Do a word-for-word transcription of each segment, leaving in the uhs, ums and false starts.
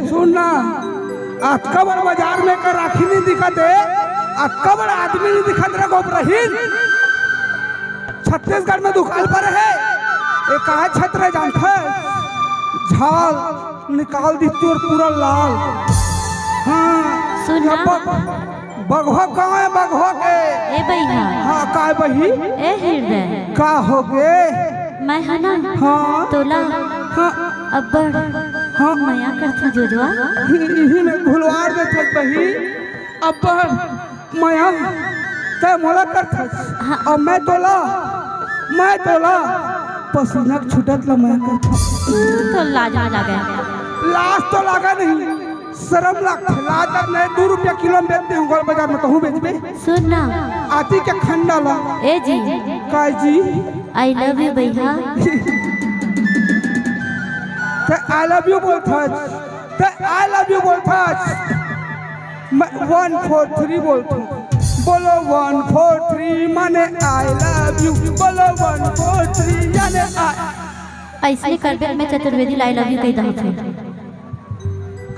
सुन ना, अतका बड़ बाजार में का राखी नहीं दिखत हे, अतका बड़ आदमी नहीं दिखत रे गोबरहीन। छत्तीसगढ़ में दुकाल पर हे, ये कहा छत्र जानत हे? झाल निकाल दी तोर पूरा लाल। हाँ, सुन ना। बघवा गाँव हे, बघवा के। ए बइहा। हाँ, काय बही? ए हृदय। का हो गे? मैं ह ना हाँ। तोला हाँ। अब्बड़ हाँ। मया करथों जोजवा। इही में भुलवार देथस बही। अब्बड़ मया तैं मोला करथस। हाँ। अउ मैं तोला, मैं तोला पसीना के छूटत ला मया करथों। तो लाज ना लागे? लाज तो लागे नहीं, सरम लागथे, लाज लाग नहीं। दू रुपया किलो में बेचते हंव गोल बाजार में, तहूँ बेचबे। सुन ना। आती के खंडा ला। ए जी। काय जी? I love you बइहा। तैं I love you बोलथस, तैं I love you बोलथस। मैं वन फोर थ्री बोलथों। बोलो वन फोर थ्री माने I love you। बोलो वन फोर थ्री माने I। अइसने करबे त मैं चतुर्वेदी ला I love you कहि दहूँ फेर।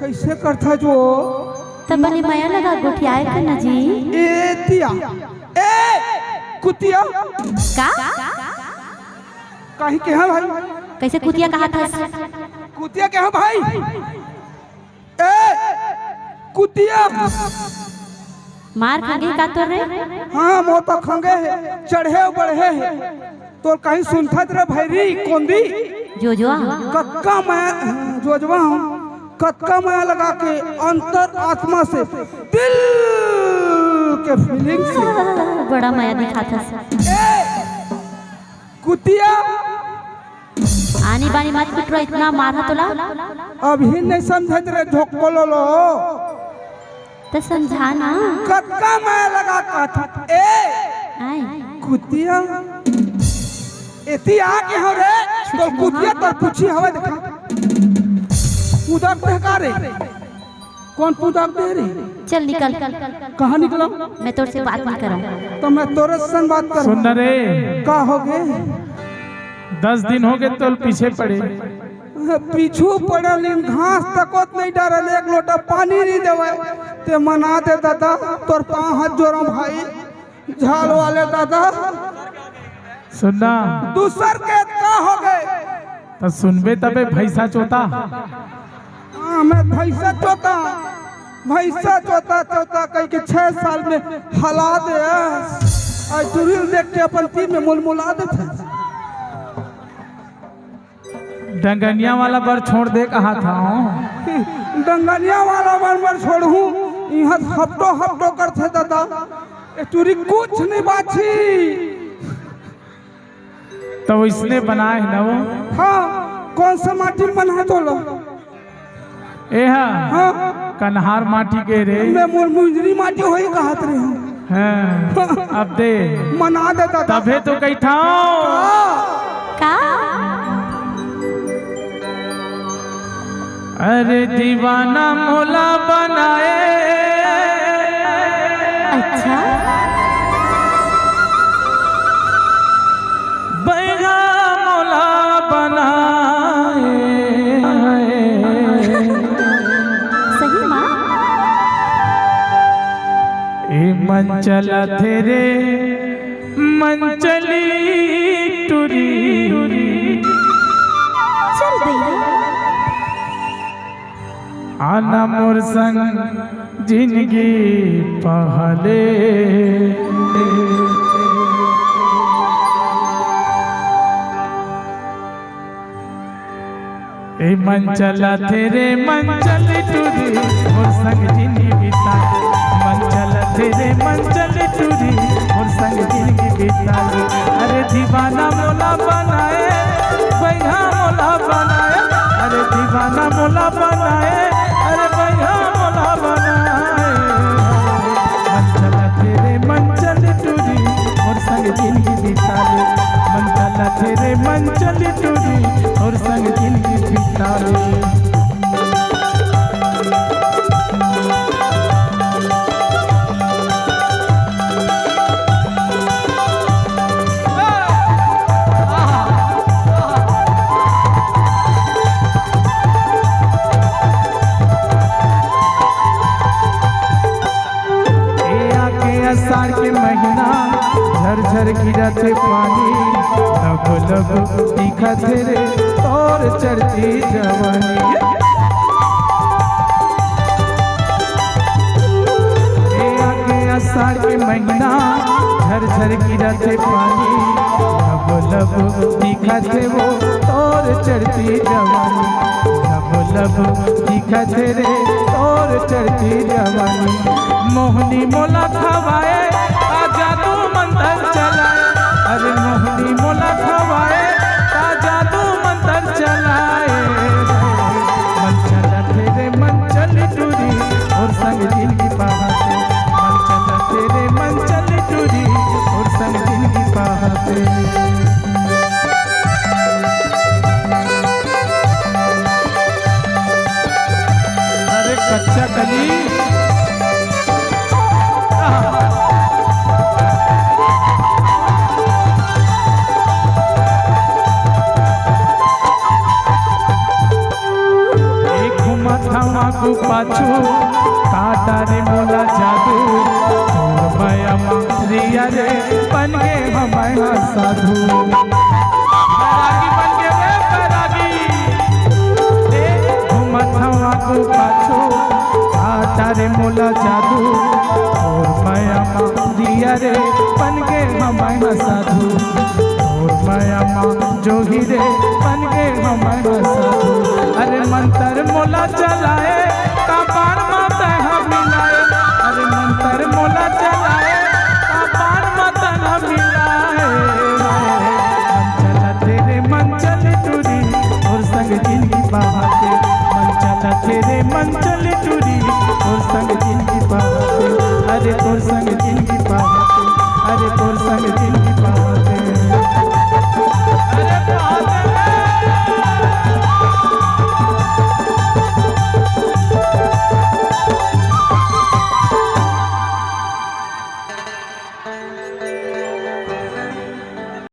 कइसे करथस वो? तब बने मया लगा गोठियाए कर ना जी। ए तिया, ए कुतिया। का? कहीं के हाँ भाई? कइसे कुतिया कहाथस? कुतिया के हाँ भाई? ए कुतिया। मार खंगे का तोर रे? हाँ, मोर तो खंगे हे, चढ़े अउ बढ़े हे। तोर कहीं सुनथस रे भैरी कोंदी? जोजवा। कतका मया, जोजवा हूँ, कतका मया लगा के अंतर आत्मा से दिल के feeling से। बड़ा मया दिखाथस। ए, कुतिया। आनी बानी मत कुटरो, इतना मारहा तोला। अभी नहीं समझत रे झोंको लोलो। त समझा ना। कतका मया लगा कहाथों। ए, आय। कुतिया। एती आ के हंव रे, तोर कुतिया तोर पूछी हवे देखा। उदक दे का रे? कोन पूजा दे रे? चल निकल। कहाँ निकला? मैं तोर से बात नहीं करंव। तो मैं तोरे संग बात करंव। सुन ना रे। का हो गे? दस दिन हो गे तोर पीछे पड़े। पीछू पड़ल, इन घास तकोत नहीं डारल, एक लोटा पानी नहीं देवय। तैं मना दे दादा, तोर पाँव हाथ जोरंव भाई। झाल वाले दादा। सुन ना। दूसर के का हो गे? त सुनबे तबे भैंसा चोता। हाँ, मैं भैंसा चोता, भैंसा चोता, चोता कहि के छह साल में हला दे। आज टुरी ल देख के अपन तीर में मुलमुला देथे। डंगनिया वाला बर छोड़ दे कहाथंव। डंगनिया वाला बर, बर छोड़हूँ, इहाँ हपटो हपटो करथे दादा। ए टुरी कुछ नहीं बाछी। तो इसने बनाए हे ना वो। हाँ, कोन सा माटी में बनाए हे तोला? ए हा, हाँ। कन्हार माटी के रे। मैं मोर मुंजरी माटी होही कहत रहे हूँ। हाँ, अब दे। मना दे दादा। तभे तो कहिथंव। हाँ। का? अरे दीवाना मोला बनाए। अच्छा। बैगा मोला बनाए। सही माँ। ए मन चलथे रे, मन चली टुरी। चल भैया। आना मोर संग जिनगी पहले। ए मन चलथे रे, मन चली टुरी, मोर संग जिनगी बिता। मन चलथे रे, मन चली टुरी, मोर संग जिनगी बिता। अरे दीवाना मोला बनाए, बैहा मोला बनाए। अरे दीवाना मोला बनाए, अरे बैहा मोला बनाए। मन चलथे रे, मन चली टुरी, मोर संग जिनगी बिता ले। मन चलथे रे, मन चली टुरी, मोर संग जिनगी बिता ले। पानी, लब लब दिखत हे रे तोर चढ़ती जवानी। ए आगे आषाढ़ के महीना, झरझर गिरत हे पानी, लब लब दिखत हे वो तोर चढ़ती जवानी। लब लब दिखत हे रे तोर चढ़ती जवानी। मोहनी मोला खवाए, आ जादू मंतर चलाए। अरे मोहनी मोला खवाए, आ जादू मंतर चलाए। मन चलत हे रे मन चल टूरी, तोर संग जिंदगी पाहत हे। मन चलत हे रे मन चल टूरी, तोर संग जिंदगी पाहत हे। अरे कच्चा कली। ए घूमत हवा आगू पाछू, का डारे मोला जादू। तोर मया मा रिया रे, बन गे हमय हा साधु। बैरागी बन गे रे बैरागी। ए घूमत हवा आगू पाछू, का डारे मोला जादू। तोर मया मा रिया रे, बन गे हमय हा साधु। तोर मया मा जोगी रे, बन गे हमय हा साधु। अरे मंतर मोला चलाए, का बाण मा तैं हा मिलाए। अरे मंतर मोला चलाए, का बाण मा तैं हा मिलाए। मन चलत हे रे मन चल टूरी, तोर संग जिंदगी पाहत हे। मन चलत हे रे मन चल टूरी, तोर संग जिंदगी पाहत हे। अरे तोर संग जिंदगी पाहत हे। अरे तोर संग जिंदगी